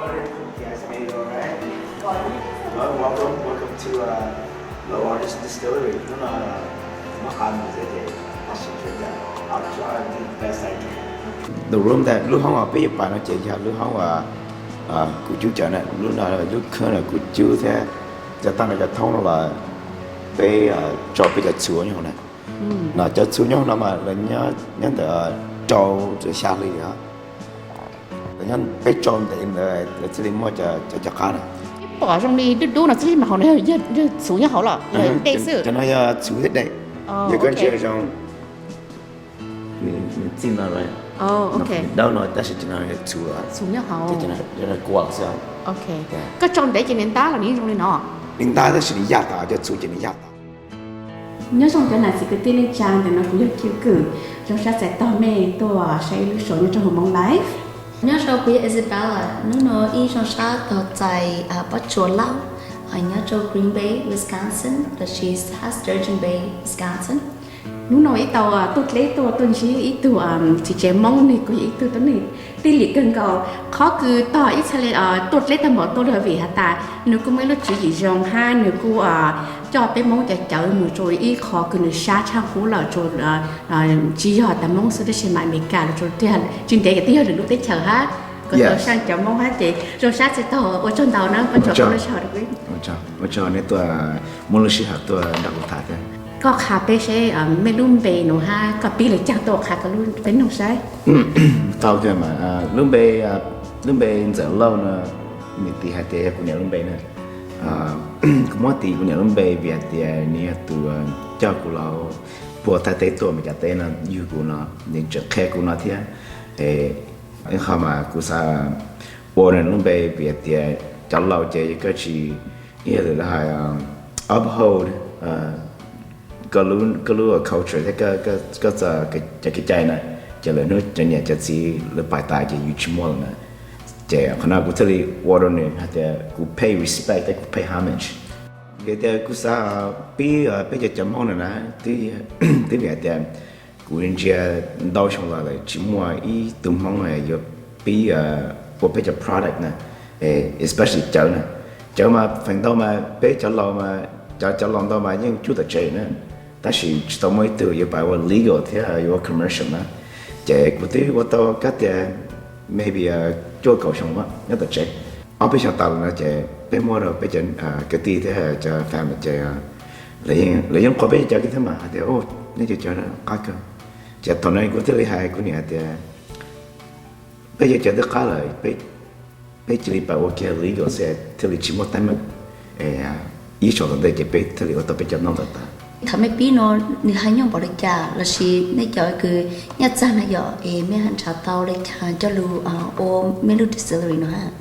You guys made it all right? Hello, welcome, welcome to uh, Low Artist Distillery. Hnub no muab qab mus thiab ces tab sis tsuas yog I'll try to do the best I can. The room that, lub hoob uas peb yuav pais no ces yog lub hoob uas kuv cub cawv na, lub no lub khab no kuv cub thiab, cov tag no cov thoob no los peb tso peb cov txhuv nyob hauv na. No cov txhuv nyob hauv no mas lawv nyob ntawm rau xya hli os. Peb tso ntev ntawd lawv thiaj li muaj cov cov qab na. Pom zoo li dub dub no thiab mas hauv no yog txhuv nyob hauv los dej xwb? Cov no yog txhuv thiab dej. Yog koj ntsia zoo, nws txij no, nws dawb no tab sis cov no yog txhuv, txhuv nyob hauv, cov no kuam xwb. Koj tso ntev ces nws ntab los nws zoo li no? Nws ntab tab sis nws yaj tas, cov txhuv ces nws yaj tas. Nyob zoo cov nam txiv kwv tij neej tsa, ntawm no kuv yog Kiv Kwm, zoo sab txais tog mej tuaj saib ib lub show nyob rau hauv Hmoob Life. Nyob zoo, kuv yog Isabella, hnub no ib zoo sab tog txais Pob Tsuas Lauj, nyob rau Green Bay, Wisconsin, lossis hab Sturgeon Bay, Wisconsin. Hnub no ib tau tuaj dleb tuaj tuaj ntsib ib tug txiv tsev Hmoob, nws kuj yog ib tug tuab neeg tij lim kawg nkaus. Qhov kws tog ib txhia li tuaj dleb tag npaum tuaj li vim has tas nws kuj muaj ib lub tswv yim zoo hab nws kuj coj peb Hmoob cov cawv mus rau ib qho kws nws sab tshaj qub lawm, tsis yog tas Hmoob xwb tab sis mas Amelikas los rau tsis ntev ces twb yog lwm lub teb chaws hab, kom tau saib cov Hmoob hab ces zoo sab txais tog, ua tsaug ntau na. Ua tsaug nej tuaj muab lub sij hawm tuaj nrog kuv tham thiab. Koj qha peb seb mej lub npe no hab koj pib le caag tuaj qha rau peb noog saib. Tau, lub npe, lub npe Ntxawm Lauj no, nws tis hais tias yog kuv niam lub npe na. Kuv muab tis kuv niam lub npe vim hais tias nws yog tus coj kuv los puag Thaib teb tuaj Meskas teb no, yug kuv no, nws tseem qhia kuv no thiab. Qhov mas kuv xav ua nws lub npe vim hais tias cov laus ces yog koj tsis, yog lawv hais uphold koj lub culture thiab koj txoj cov kev cai na, ces lwm hnub cov niam cov txiv lawv pais tas ces yus tsis muaj lawm na. Ces qhov no kuv thiaj li ua rau nws hais tias kuv pay respect thiab kuv pay homage. Vim tias kuv xav pib peb cov cov Hmoob no na, twb vim hais tias kuv ntsia ntau xyoo los lawm tsis muaj ib tug Hmoob yuav pib ua peb cov product na, especially cawv na. Cawv mas feem ntau mas peb cov laus mas, cov cov laus ntau mas yeej cub tom tsev na, tab sis tsis tau muaj ib tug yuav pab ua legal thiab yuav ua commercial na. Ces kuv twb ua tau kab tias maybe cuaj kaum xyoo nyob tom tsev. Ob peb xyoo tas los no ces peb muab rau peb cov kwv tij thiab cov family ces lawv yeej qhuas peb cov cawv kiag thiab mas hais tias, nej cov cawv qab kawg. Ces thaum no kuv thiaj li hais kuv niam hais tias peb cov cawv twb qab lawm, peb cia li pab ua kiag legal xwb thiaj li tsis muaj teeb meem, ib xyoo tom ntej ces peb thiaj li ua tau peb cov ntoo tawv tas. Thaum mej pib no nws haj nyuaj npaum li cas lossis nej cov kws nyaj txag na yom es mej nrhav tau li cas coj lug ua mej lub distillery no hab?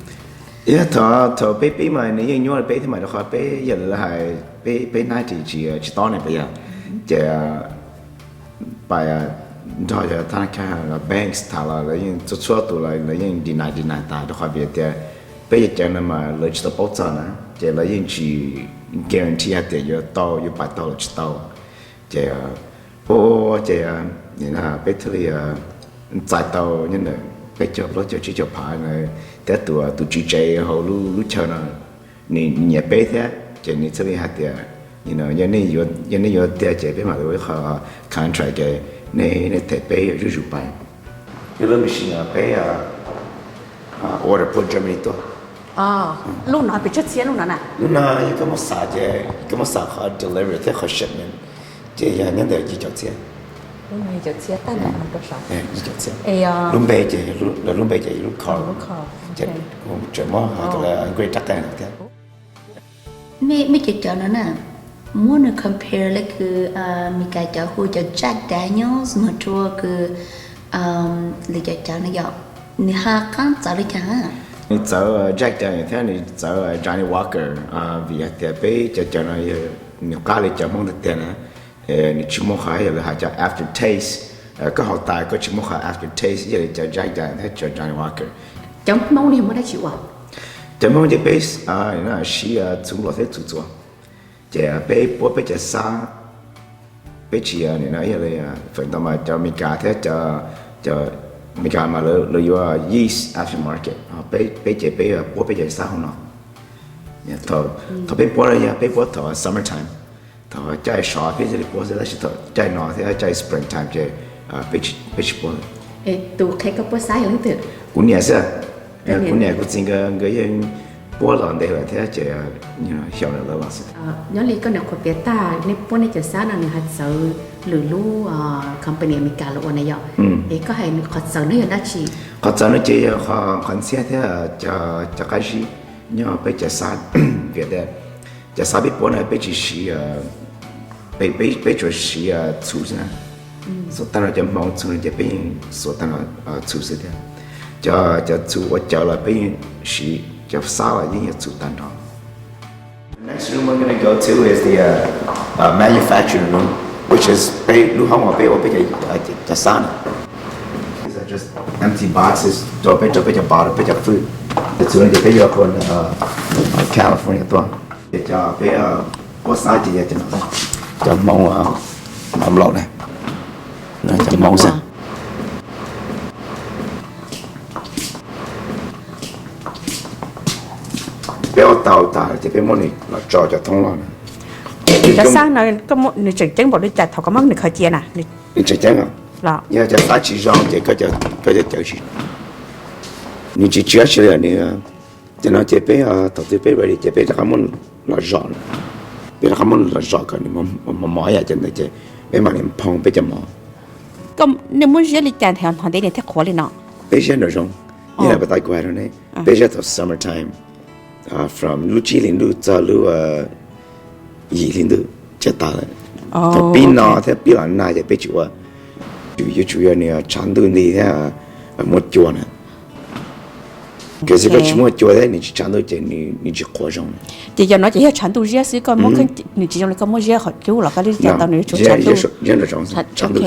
Yog thaum peb pib mas nws yeej nyuaj li peb thiab mas rau qhov peb yog lawv hais peb nab ris tsis tob ne puas yog, ces pais nrog cov thab naj khab banks tham los lawv yeej txhua txhua tus los lawv yeej deny deny tas rau qhov vim tias peb cov cawv no mas lawv tsis tau paub txog na, ces lawv yeej tsis guarantee hais tias yuav tau yuav pais tau los tsis tau. Ces ua ua ces peb thiaj li txais tau nyob ntawm peb caug plaub caug tsib caug phav na, thiab tus tus tswv tsev hauv lub chaw no nws nyiam peb thiab ces nws thiaj li hais tias yog nej yuav tiag ces peb mam li ua ib qho contract ces nej them peb zuj zus pais. Yog lub machine peb order puag Germany tuaj. Lub no pes tsawg txhiab lub no na? Lub no yog koj muab xav ces koj muab xav qhov delivery thiab qhov shipment ces yog nyob ntawm yim caum txhiab. Yim caum txhiab. Lub npe ces, lub npe ces lub car, ces kuv tseem muab hais tias lawv upgrade rab qeej thiab. Mej cov cawv no na, muab nws compare le kws Meskas cov hu cov Jack Daniel's mas rua kws lwm cov cawv no yom, nws haj qaab txawv li cas? Nws txawv Jack Daniel's thiab nws txawv Johnnie Walker, vim hais tias peb cov cawv no nws qab li cov Hmoob tiag tiag na, nws tsis muaj qhov yog lawv hais cov after taste. Koj haus tas koj tsis muaj qhov after taste ib yam li cov Jack Daniel's thiab cov Johnnie Walker. Cov Hmoob no yog muaj dab tsi ua? Cov Hmoob ces peb siv txhuv npluam thiab txhuv txuas. Ces peb puab peb cov xab, peb tsis nim no ib yam li feem ntau mas cov Amelikas thiab cov Meskas mas lawv yuav yeast aftermarket, peb ces peb puab peb cov xab hauv no. Thaum peb puab no yog peb puab thaum summer time, thaum caij sov peb thiaj li puab xwb, tab sis thaum caij no thiab caij spring time ces peb tsis puab. Tus qhia koj puab xab yog leej twg? Kuv niam xwb. Kuv niam kuv txiv nkawd yeej puab los ntev lawm thiab ces xyaum lawv los xwb. Nyob li koj niam qhuav piav tag nej puab nej cov xab no nws hais txawv lwm lub company Amelikas los ua na yom? Es koj hais nws qhov txawv no yog dab tsi? Qhov txawv no ces yog qhov ntxhiab thiab cov qab zib nyob peb cov xab. Vim tias cov xab peb puab no peb tsis siv, peb tsuas siv txhuv xwb na. Xuas tag nrho cov hmoov txhuv no ces peb yeej xuas tag nrho txhuv xwb thiab. Cov, cov txhuv ua cawv los peb yeej siv, cov xab los yeej yog txhuv tag nrho. The next room we're gonna go to is the uh, uh, manufacturing room, which is peb lub hoob uas peb ua peb cov xab na. These are just empty boxes, rau peb rau peb cov bottle, peb cov fwj. Cov txhuv no ces peb yuav hu California tuaj. Ces cov peb puab xab ces yog cov hmoov, hmoov laus na, cov hmoov xwb. Peb ua tau tas ces peb muab nws los tso cov thoob loj na. Cov xab no nws tseem ceeb npaum li cas thaum koj muab nws khaws cia na? Nws tseem ceeb os. Yog cov xab tsis zoo ces koj cov cawv tsis, nws tsis tsw dab tsi li. Nws, cov no ces peb thaum twg peb ready ces peb rov qab muab los zom, peb rov qab muab los zom kom nws mos mos ib yam cov ntawd ces peb mam li nphoo peb cov mov. Nej muab ziab li cas hov ntev nws thiaj qhuav li no? Peb ziab nraum zoov, ib yam li puag ta kuv hais rau nej, peb ziab thaum summer time, from lub tsib hlis ntuj txog lub yim hli ntuj ces tas lawm. Thaum pib no thiab pib los nag ces peb tsis ua, yuav tsum yog nws tshav ntuj nti thiab muaj cua na. Kawg xwb koj tsis muaj cua thiab nws tsis tshav ntuj ces nws tsis qhuav zoo. Ces yog no ces yog tshav ntuj ziab xwb, koj muab, nws tsis zoo li koj muab ziab qhov cub los koj li cas tau nws yuav tsum tshav ntuj.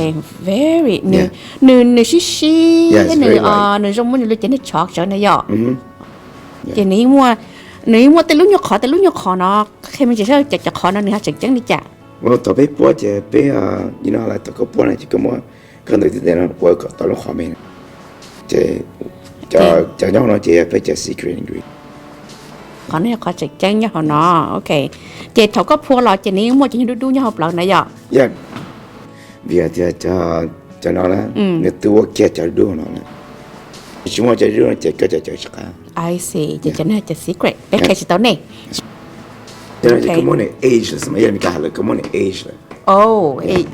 Very, nws, nws sib sib thiab nws, nws zoo muab nws li ces nws tshov tsawv na yom. Ces nws, nws yeej muaj tej lub nyuag qhov tej lub nyuag qhov no, qhia me ntsis saib cov qhov no nws ho tseem ceeb li cas. Thaum peb puab ces peb, thaum koj puab no ces koj muab koj ntawm tib tes no ua kom tau lub qhov me, ces cov nyob no ces yog peb cov secret ingredient. Qhov no yog qhov tseem ceeb nyob hauv no, ok. Ces thaum koj phua los ces nws yeej muaj cov nyuag dub dub nyob hauv plawv na yom? Vim tias cov no na, nws twb ua kiag cov dub no na, tsis muaj cov dub no ces koj cov cawv tsis qab. I see, ces cov no yog cov secret peb qhia tsis tau nej. Koj muab nws age lawm xwb mas, yog li Meskas hais lawm koj muab nws age lawm.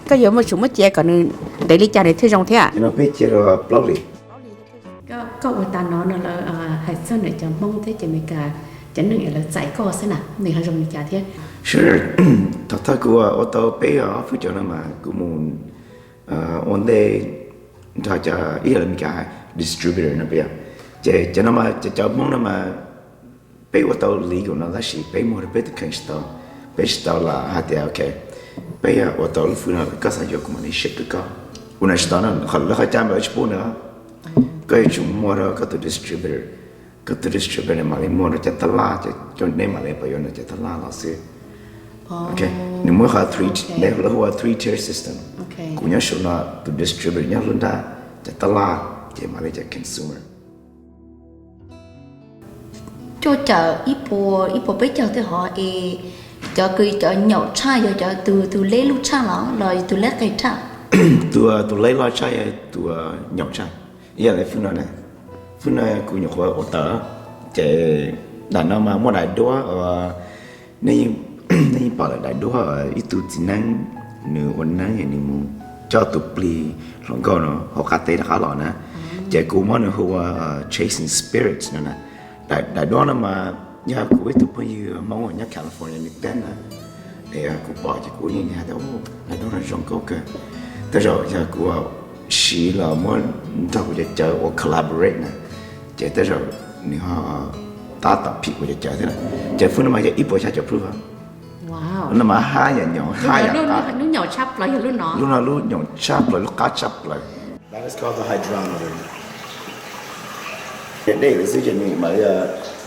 Koj yuav muab tsum muab cia kom nws ntev li cas nws thiaj zoo thiab? Peb cia rau plaub hlis. Koj ua tas no no lawv hais txog ntawm cov Hmoob thiab cov Meskas cov neeg es lawv txais koj xwb na, nws ho zoo li cas thiab? Sure, thaum thawj kuv ua tau peb ob hwj cov no mas kuv mus ua ntej nrog cov ib yam li Meskas distributor no peb, ces cov no mas cov Hmoob no mas peb ua tau legal no tab sis peb muag rau peb tus kheej tsis tau, peb tsis tau los hais tias ok, peb ua tau lub fwj no koj xav yuav kuv mam li ship rau koj. Ua no tsis tau no, lawv qhov cai mas lawv tsis pub na. Koj yuav tsum muag rau koj tus distributor, koj tus distributor mam li muag rau cov tab laj, ces nej mam li pom yuav nws cov tab laj los xwb. Nws muab qhov three, lawv hu ua three tier system. Kuv nyob saum no, tus distributor nyob lub nrab, cov tab laj, ces mam li cov consumer. Cuaj caum ib puas, ib puas peb caug tej hov es cov kws cov nyaum tshaj yog cov tus, tus leb loj tshaj los, los tus leb qes tshaj? Tus, tus leb loj tshaj yog tus nyaum tshaj. Ib yam li fwj no, fwj no kuv nyuam qhuav ua tawm, ces daim no mas muaj daim duab, nej yeej pom lawm daim duab ib tug txiv neeb, nws ua neeb nws mus coj tus plig hluas nkauj no hauv qab teb rov qab los na, ces kuv muab nws hu ua Chasing Spirits no na. Daim duab no mas yog kuv ib tug phooj ywg Hmoob nyob California nws teb na, es kuv pom ces kuv yeej hais tias daim duab no zoo nkauj kawg. Tej zaum yog kuv siv los muab nrog kuv cov cawv ua collaborate na, ces tej zaum nws ho tab tom phim kuv cov cawv thiab na. Ces fwj no mas yog ib puas xya caum proof, no mas haj yam nyaum haj yam qab. Lub no lub nyaum tshaj plaws, lub qab tshaj plaws. That is called the hydrometer. Dej lawm xwb ces nws mam li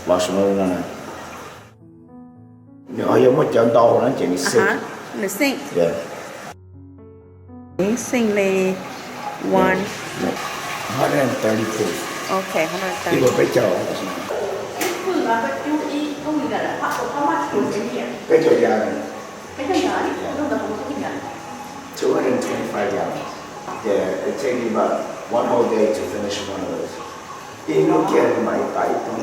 los soo no. Nws ho yog muaj cawv ntau na ces nws sink. Nws sink. Nws sink li one. Hundred and thirty proof. Okay, hundred thirty. Ib puas peb caug. Peb caug yam. Two hundred twenty-five gallons. Yeah, it take me about one whole day to finish one of those. Ib hnub kiag mam li tas ib tug.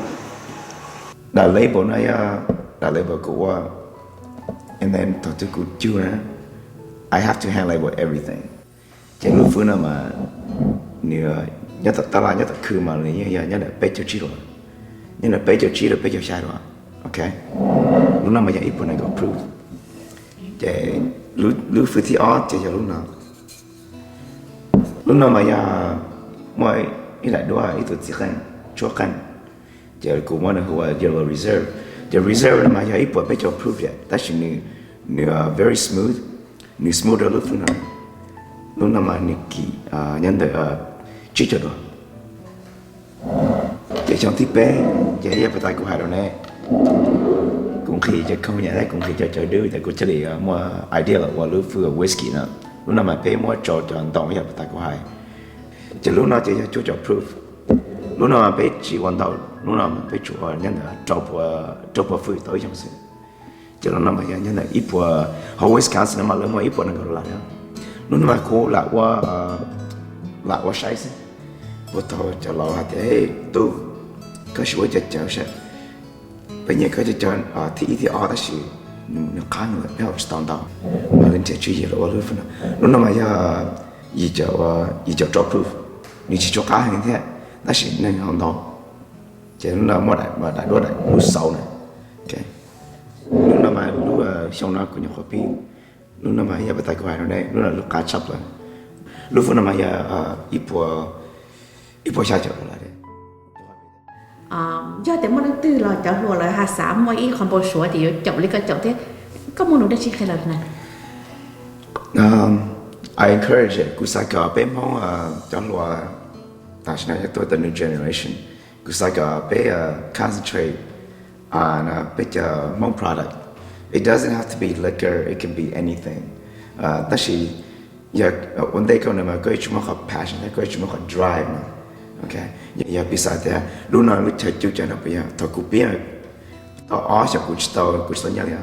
Daim label no yog daim label kuv ua, and then thaum twg kuv cug na, I have to hand label everything. Ces lub fwv no mas nws nyob tom taj laj nyob tom khw mas nws yeej yog nyob ntawm peb caug tsib los, nyob ntawm peb caug tsib rau peb caug xya los, ok. Lub no mas yog ib puas nees nkaum proof. Ces lub fwv thib ob ces yog lub no. Lub no mas yog muaj ib daim duab ib tug txiv qeej tshuab qeej, ces kuv muab nws hu ua yellow reserve. Ces reserve no mas yog ib puas peb caug proof yom, tab sis nws, nws very smooth, nws smooth rau lub fwv no. Lub no mas nws kim nyob ntawm tsib caug duas. Ces xyoo thib peb ces yog pas tas kuv hais rau neb, kuv nqhis cov khoom nyam thiab kuv nqhis cov cawv dub ces kuv thiaj li muaj idea los ua lub fwv whisky no. Lub no mas peb muab tsau cov ntoo yog pas tas kuv hais. Ces lub no ces yog cuaj caum proof. Lub no mas peb tsis ua ntau, lub no mas peb tsuas ua nyob ntawm rau puas fwm tau ib xyoos xwb. Ces lub no mas yog nyob ntawm ib puas, hauv Wisconsin no mas lawv muaj ib puas nees nkaum dollar. Lub no mas kuv lam ua, lam ua saib xwb. Puag thaum cov laus hais tias, tub, koj sim ua cov cawv saib, peb nyiam koj cov cawv thib ib thib ob tab sis nws qab nws peb haus tsis tau ntau, mas nws thiaj tsis yig los ua lub fwv no. Lub no mas yog yim caum rau proof, nws tsis tshua qab heev thiab tab sis neeg haus ntau. Ces lub no muaj daim duab daim lub xauv na. Lub no mas lub xyoo no kuv nyuam qhuav pib. Lub no mas yog pas tas kuv hais rau neb, lub no lub qab tshaj plaws. Lub fwv no mas yog ib puas, ib puas xya caum dollar. Yog tias muaj leej twg los cov hluas lawv ho xav muaj ib qho npau suav tias yuav caum li koj caum thiab, koj muaj lus dab tsi qhia lawv na? I encourage it. Kuv xav kom peb Hmoob cov hluas tam sim no tuaj, the new generation, kuv xav kom peb concentrate on peb cov Hmoob product. It doesn't have to be liquor, it can be anything. Tab sis yog ua ntej koj no mas koj yuav tsum muaj qhov passion thiab koj yuav tsum muaj qhov drive no. Yog piv xam tias lub no lub chaw cug cov no puas yog thaum kuv pib tau ob xyoos kuv tsis tau, kuv tsis tau nyiaj li,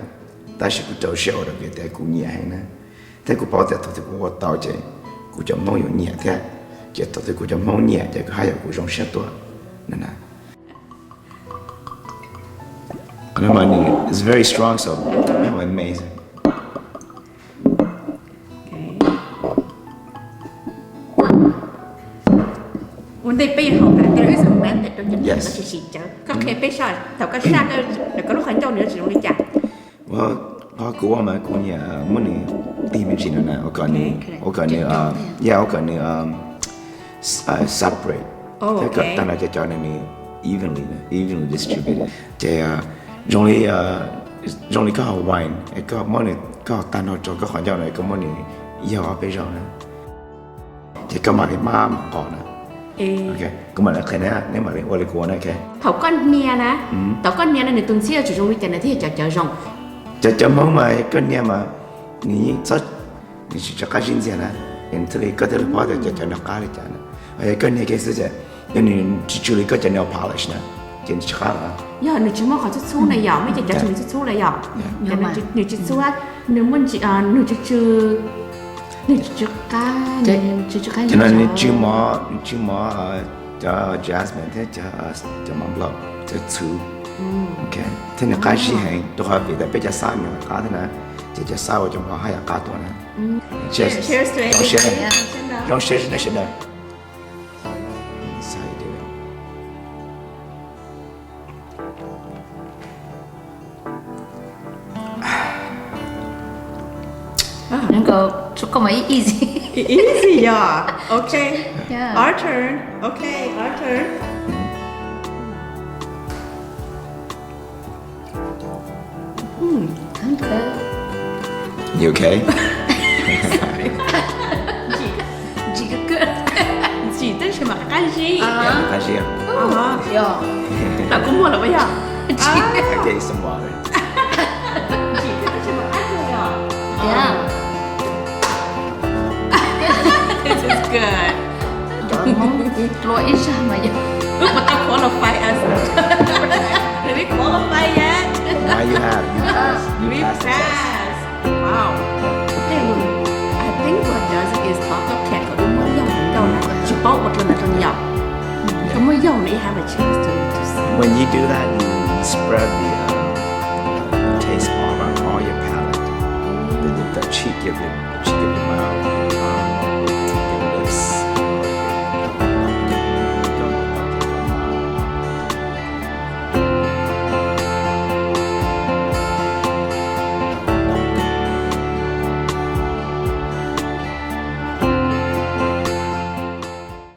tab sis kuv rau siab ua rau vim tias kuv nyiam heev na. Thiab kuv paub tias thaum twg kuv ua tau ces kuv cov Hmoob yuav nyiam thiab, ces thaum twg kuv cov Hmoob nyiam ces kuv haj yam kuv zoo siab tuaj na. Qhov no mas nws, it's very strong, so amazing. Ua ntej peb yuav haus tas, there is a method rau cov neeg tsis sim cawv. Koj qhia peb saib, thaum koj saj koj lub qhov ncauj nws tsis zoo li cas. Qhov kuv ua mas kuv nyiam muab nws tig me ntsis no na, ua kom nws, ua kom nws, yeah, ua kom nws separate. Thiab kom tag nrho cov cawv no nws evenly, evenly distributed. Ces zoo li, zoo li koj haus wine es koj muab nws, koj haus tag nrho rau koj qhov ncauj no es koj muab nws yaug ob peb zaug na, ces koj mam li maj mam nqos na. Kuv mam li qhia neb, neb mam li ua li kuv ua na. Thaum koj hnia na, thaum koj hnia no nws tus ntxhiab yuav tsum zoo li cas nws thiaj yog cov cawv zoo? Cov cawv Hmoob mas koj hnia mas nws yeej txhob, nws tsis tso qab zib ntxiag na, es thiaj li koj thiaj li paub tias cov cawv no qab li cas na. Yog koj hnia kiag xwb ces yog nws tsis tsw li koj cov nail polish na, ces nws tsis qab. Yog nws tsis muaj qhov txhub txhub na yom, muaj cov cawv tsis muaj txhub txhub na yom, nws tsis txhub, nws muaj, nws tsis tsw, nws tsis tsw qab, nws tsw mov, nws tsw mov cov jasmine thiab cov mov nplaum, cov txhuv, thiab nws qab zib heev, rau qhov vim tias peb cov xab nws qab thiab na, ces cov xab ua cov mov haj yam qab tuaj na. Cheers. Cheers to it. Zoo siab, zoo siab nej sawv daws. Nko, koj mas easy. Easy, yeah. Okay. Yeah. Our turn. Okay, our turn. You okay? Ntsim, tab sis mas qab zib. Qab zib. Los koj muaj los puas yog? Ntsim tab sis mas qab zib os. Yeah. This is good. Hmoob dlua ib zag mas yog, but don't qualify us. Did we qualify yet? Now you have. You passed. You passed the test. Wow. Hey, I think what does it is talk of cat, koj muab yaug nkauj na, tsis paub ua rau ntawd rau yaug. Koj muab yaug na, you have a chance to, to sing. When you do that, you spread the, uh, taste all around, all your palate. The, the, the cheek of your